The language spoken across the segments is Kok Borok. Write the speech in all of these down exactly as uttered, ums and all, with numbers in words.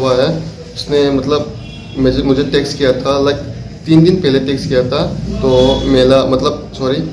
हुआ है, उसने मतलब मुझे मुझे टेक्स्ट किया था, लाइक तीन दिन पहले टेक्स्ट किया था। तो मेरा मतलब, sorry.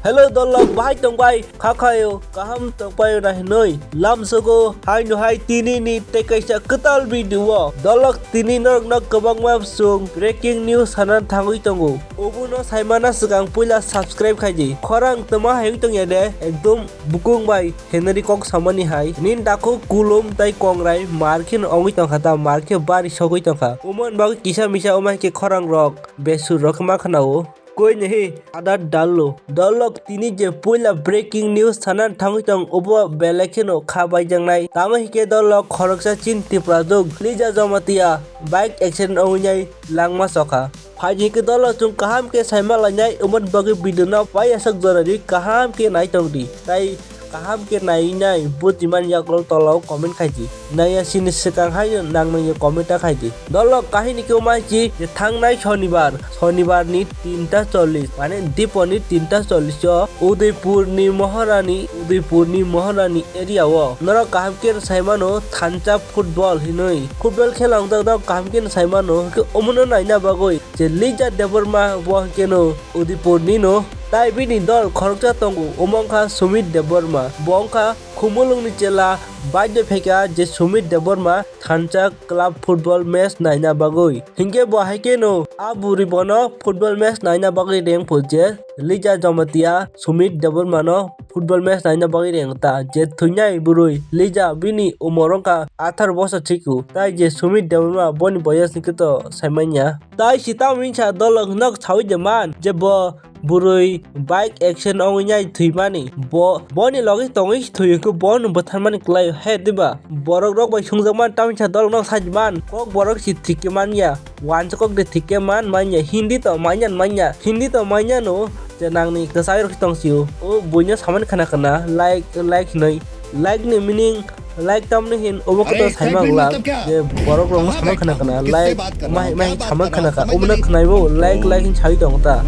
Hello dolok, bahai tongbai? Kha khayo, kaham tongpaio na hinoi? Lamsogo, hai no hai tini ni tei kaisa kwtal video o. Dolok, tini norok no kwbangma swng breaking news sana thangwi tongo. Obono saimana swkang puila subscribe khaidi. Khorang tama hai tongya de, ekdom bukung bai Henry kok samani hai. Nin dakho kulum tai kongrai mar khe ongwi tongkha ta, mar khe bari sogwi tongkha. Umon bagwi kisa misa umai khe khorang rok besur rok ma khanao. Koi nahi adar dallo. Dolok tini je puila breaking news sana thangwi tong, obo belai kheno kha baijaknai. Tamo hike dolok khoroksa chin Tripura duk Lija Jamatia bike accident ongwi nai langma chokha. Phaidi hwnkhe dolo chwng kaham khe saima lainai, umon bagwi video no pai aswk jora di kaham khe nai tong di. Tai kaham khe nainai bujiman yaklol tolao comment khai di. Naiya sini swkang haino nang nangya comment ta khai di. Dolo kahini khe umai chi je thangnai Shonibar, Shonibar ni tinta chollish, mane dipor ni tinta chollish o Udaipur ni Maharani, Udaipur ni Maharani area o norok kaham khe saimano thansa football hinwi. Football khela wngjakno kaham khe saimano, hwnkhe omono naina bagwi je Lija Debbarma bo hwnkhe no Udaipur ni no, tai bini dol khoroksa tongo, omo wngkha Sumit Debbarma, bo wngkha Khumulwng ni chela, baidya phaikha je Sumit Debbarma thansa club football match naina bagwi. Hinkhe bo hai khe no a buri bono football match naina bagwi rengphu je Lija Jamatia Sumit Debbarma no football match naina bagwi reng ta, je thwinai bwrwi Lija bini umor wngkha atharo bosa chikhu, tai je Sumit Debbarma boni boyos ni khe to saimanya. Tai si tamo wngsa dolok nok sawi de man je bo bwrwi bike accident ongwi nai thwimani, bo boni logi tongwi thwi hwnkhe bono bwtharmani kwlai he diba? Borok rok bai sungjakman tamo wngsa dolok nok sajiman kok borok si thik khe manya. Wansa kok de thik khe man manya, Hindi to manya manya, Hindi to manya no, je nangni kwchai rok tong sio. O buino samani khana khana, like, like hinoi, like ni meaning, like tamni hin, obo koto saima glak, je borok rok no sama khana khana, like, mai, mai sama khana kha, obo no khnai bo, like, like hin sai tong ta.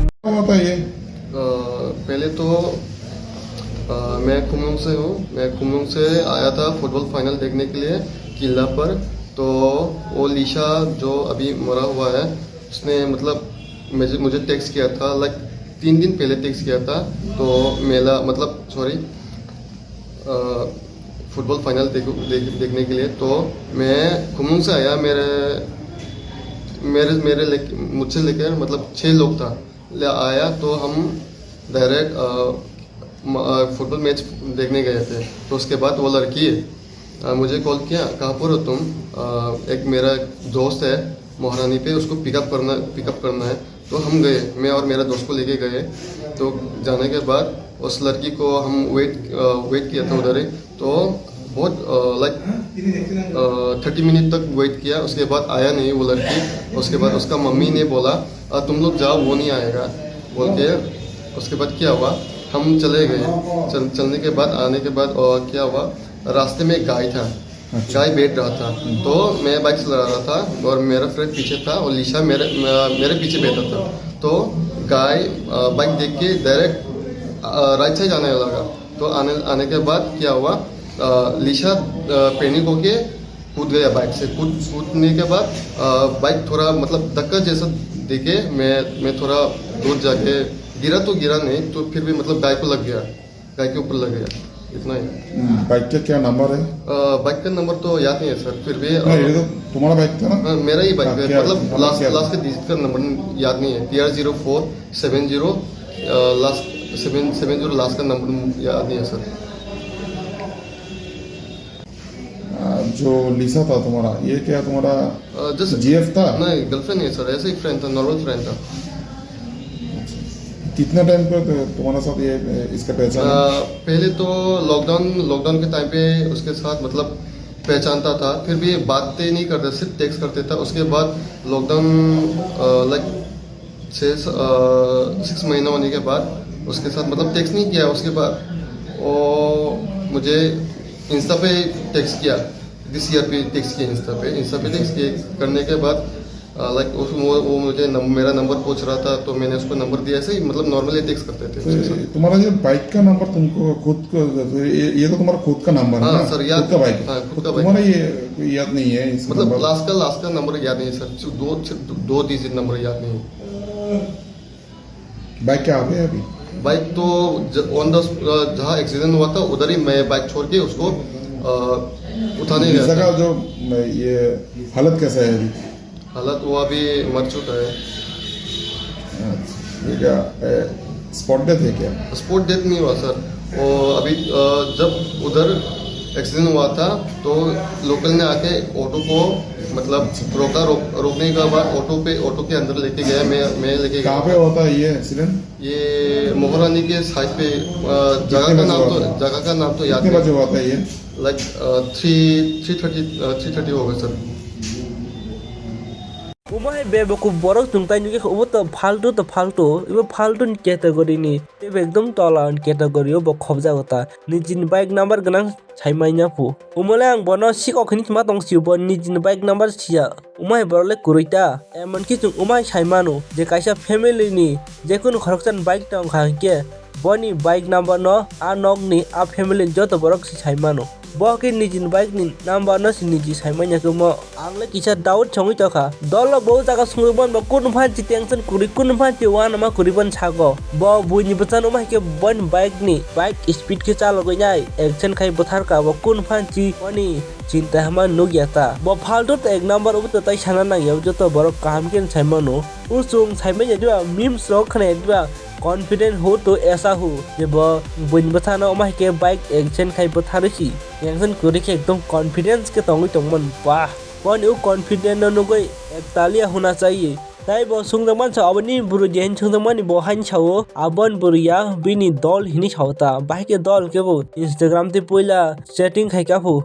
अ, पहले तो, अ, मैं खुमलुंग से हूँ। मैं खुमलुंग से आया था football final देखने के लिए किला पर। तो वो लिशा जो अभी मरा हुआ है, उसने मतलब मुझे, मुझे टेक्स्ट किया था, लाइक तीन दिन पहले टेक्स्ट किया था। तो मेला मतलब, सॉरी, अ, फुटबॉल फाइनल देख, देख, देखने के लिए। तो मैं खुमलुंग से आया, मेरे, मेरे, मेरे लेके, मुझसे लेकर मतलब छः लोग था, ले आया। तो हम डायरेक्ट, अ, म-, अ, फुटबॉल मैच देखने गए थे। तो उसके बाद वो लड़की, अ, मुझे कॉल किया, "कहाँ पर हो तुम?" अ, एक मेरा दोस्त है महारानी पे, उसको पिकअप करना, पिकअप करना है। तो हम गए, मैं और मेरा दोस्त को लेके गए। तो जाने के बाद उस लड़की को हम वेट, अ, वेट किया था उधर ही। तो बहुत, अ, लाइक, अ, थर्टी मिनट तक वेट किया, उसके बाद आया नहीं वो लड़की। उसके बाद उसका मम्मी ने बोला, "अ, तुम लोग जाओ, वो नहीं आएगा," बोल के। उसके बाद क्या हुआ, हम चले गए। चल, चलने के बाद, आने के बाद, अ, क्या हुआ, रास्ते में गाय था, अच्छा। गाय बैठ रहा था, तो मैं बाइक चला रहा था और मेरा फ्रेंड पीछे था और लिशा मेरे, अ, मेरे पीछे बैठा था। तो गाय, अ, बाइक देख के डायरेक्ट, अ, राइट साइड आने लगा। तो आने, आने के बाद क्या हुआ, अ, लिशा, अ, पैनिक होके कूद गया बाइक से। कूद, कूदने के बाद, अ, बाइक थोड़ा मतलब धक्का जैसा देके मैं, मैं थोड़ा दूर जाके गिरा तो गिरा नहीं, तो फिर भी मतलब गाय को लग गया, गाय के ऊपर लग गया, इतना ही। हम्म, बाइक का क्या नंबर है? अ, बाइक का नंबर तो याद नहीं है सर, फिर भी, अ, नहीं, ये तो तुम्हारा बाइक था ना? हाँ, मेरा ही बाइक हाँ, है, क्या मतलब नंबर लास्ट, क्या था? लास्ट के डिजिट का नंबर याद नहीं है, T R zero four seven zero, uh, last seven, seven zero last का नंबर याद नहीं है सर। आ, जो लिसा था तुम्हारा, ये क्या तुम्हारा अ, जैसे जीएफ था? नहीं, गर्लफ्रेंड नहीं है सर, ऐसे ही फ्रेंड था, नॉर्मल फ्रेंड था। कितना टाइम पर तो तुम्हारा साथ ये, इसका पहचान है? अ, पहले तो लॉकडाउन, लॉकडाउन के टाइम पे उसके साथ मतलब पहचानता था, फिर भी बातें नहीं करते, सिर्फ टेक्स्ट करते था। उसके बाद लॉकडाउन, अ, लाइक छः स-, अ, सिक्स महीना होने के बाद उसके साथ मतलब टेक्स्ट नहीं किया। उसके बाद वो मुझे इंस्टा पे टेक्स्ट किया, दिस ईयर पे टेक्स्ट किया इंस्टा पे। इंस्टा पे टेक्स्ट किए, करने के बाद लाइक उसमें वो, वो मुझे नम, मेरा नंबर पूछ रहा था, तो मैंने उसको नंबर दिया। ऐसे ही मतलब नॉर्मली टेक्स्ट करते थे तो उसके साथ। तुम्हारा ये बाइक का नंबर तुमको खुद का, ये, ये तो तुम्हारा खुद का नंबर है हाँ ना? सर, याद खुद का बाइक है। हाँ, खुद तो का बाइक तुम्हारा है। ये याद नहीं है इस मतलब नंबर? लास्ट का, लास्ट का नंबर याद नहीं है सर। सिर्फ दो, सिर्फ दो डिजिट नंबर याद नहीं है। बाइक कहाँ पे है अभी? बाइक तो ज-, ऑन द, अ, जहाँ एक्सीडेंट हुआ था, उधर ही मैं बाइक छोड़ के उसको, अ, उठाने गया जैसा था। का जो, मैं, ये हालत कैसा है अभी? हालत वो अभी मर चुका है। अच्छा, ये क्या, ए, स्पॉट डेथ है क्या? स्पॉट डेथ नहीं हुआ सर। वो अभी, अ, जब उधर एक्सीडेंट हुआ था, तो लोकल ने आके ऑटो को, मतलब, रोका, रोक-, रोकने के बाद ऑटो पे, ऑटो के अंदर लेके गया, मैं, मैं लेके गया। कहाँ पे होता है ये एक्सीडेंट? ये मोहरानी के साइड पे, अ, जगह कितने का बजे नाम हुआ तो, था? जगह का नाम तो याद कितने नहीं। बजे हुआ था ये? लाइक, अ, थ्री, थ्री थर्टी, अ, थ्री थर्टी होगा sir. Omo hai bebakuf borok chwng tai nukya kha, obo to phaltu to phaltu, ebo phaltu ni category ni, ebo ekdom tola ni category o bo khobjago ta. Nijini bike number gwnang sai manya phu. Omo le ang bono sikok hinwi ma tong sio, bo nijini bike number siya. Omo hai borok le kwrwi ta. Emon ki chwng omo hai sai mano je kaisa family ni jekunu khoroksa ni bike tong kha hinkhe, boni bike number no a nok ni, a family ni joto borok se sai mano. Bo khe nijini bike ni number no se niji sai manya khe mo. Ang le kisa doubt songwi tongkha. Dol rok bo o jaga songwi ban bo kunu phan si tension kwrwi, kunu phan si uanama kwrwi ban sago. Bo buini bwsano ma hai khe boni bike ni, bike speed khe chalogwi nai, accident khai bwthar ka bo kunu phan si boni chinta hama nukya ta. Bo phaltu to ek number obo to tai sana nangya, joto borok kaham khe sai mano. O chwng sai manya diba, memes rok khna diba, confident ho to aisa ho, je bo buini bwsano ma hai khe bike accident khai bwtharwi si. Tension kwrwi khe ekdom confidence khe tongwi tongmani. Bah, boni o confident no nugwi ektalia huna chaiye. Tai bo swngjak mansa, aboni bwrwi je hin swngjak mani bo hain sao, abon bwrwi ya bini dol hini sao ta. Bahai khe dol khe bo Instagram tei puila chatting khai kha phu.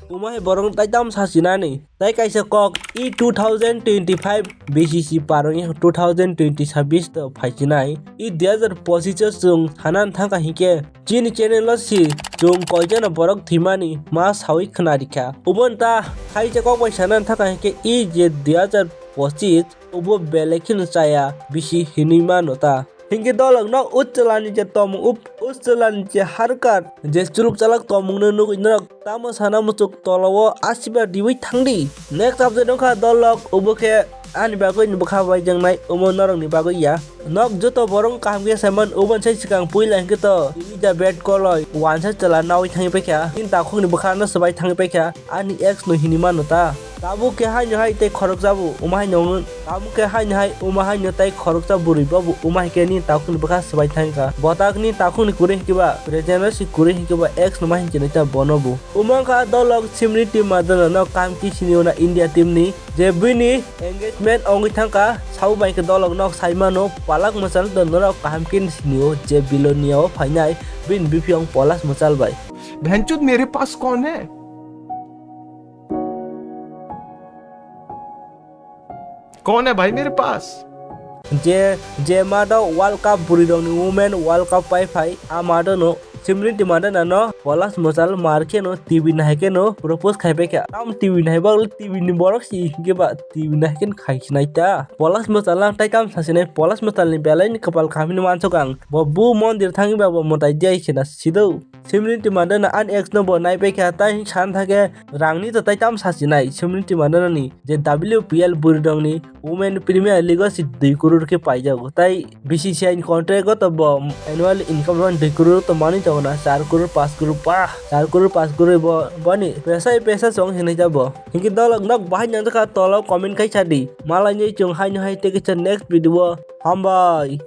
Omo hai borok tai tam sasinani. Tai kaisa kok, i two thousand twenty-five B C C paroni two thousand twenty-six to phaisinai. I dui hazar pochish o chwng sanan thangkha hinkhe chini channel o si chwng koijono borok thwimani ma sawi khna rikha. Ubon ta hai je kok bai sanan thangkha hinkhe i je dui hazar pochish ubo belai kheno chaya bisi hinwi mano ta. Hinkhe dolok no uchwlani je tomung, uchwlani je harkar, je chuluk chalak tomung no nugwi norok tamo sana muchuk tola o asiba riwi thangdi. Next update wngkha dolok, obo khe ani bagwi ni bwkha bai jengnai, omo norok ni bagwi ya. Nok joto borok kaham khe saiman, obo sai swkang puila hinkhe to tini da bed koloi wansa chwla nawi thangwi paikha, tini takhuk ni bwkha no swbai thangwi paikha, ani ex no hinwi mano ta. Tabuk khe haino hai tei khoroksa bo, omo haino wng-, tabuk khe haino hai, omo haino tei khoroksa bwrwi bobo, omo hai khe nini takhukni bwkha swbai thangkha. Bo takhukni takhukni kwrwi hinkhe ba, present o si kwrwi hinkhe ba, ex no ma hinwi chinai ta bono bo. Omo wngkha dolok Simriti Madana no kaham khe sini o na India team ni, je bini engagement wngwi thangkha, sabo bai khe dolok nok sai mano, Palak Mwchal to norok kaham khe sini o, je Bilonia o phainai, bini biphi wng Polas Mwchal bai. बहनचोद मेरे पास कौन है? कौन है भाई मेरे पास? Je, je mato World Cup bwrwi rokni Women World Cup pai phai, a mato no Simriti Madana no Polas Mwchal mar khe no T V nahai khe no propose khai pai kha. Tam T V nahai ba T V ni borok si hinkhe ba T V nahai khe khai sinai ta. Polas Mwchal ang tai tam sa sinai, Polas Mwchal ni belai ni kwpal kaham hinwi mansuk ang. Bo bu mondir thangwi ba bo mwtai di ai khena sido. Simriti Madana ani ex no bo naipaikha, tai san thangkhe rangni to tai tam sasinai Simriti Madana ni je W P L bwrwi rokni Women Premier League o si dui crore khe paijago, tai B C C I ni contract o to bo annual income rok dui crore to manwi tongo na, char crore, panch crore, pah, char crore, panch crore bo, boni pesa pesa chong hinwi ta bo. Hinkhe dolok nok bahai nang kha tola o comment khai sa di, malai ni chwng haino hai tei kisa next video o hambai.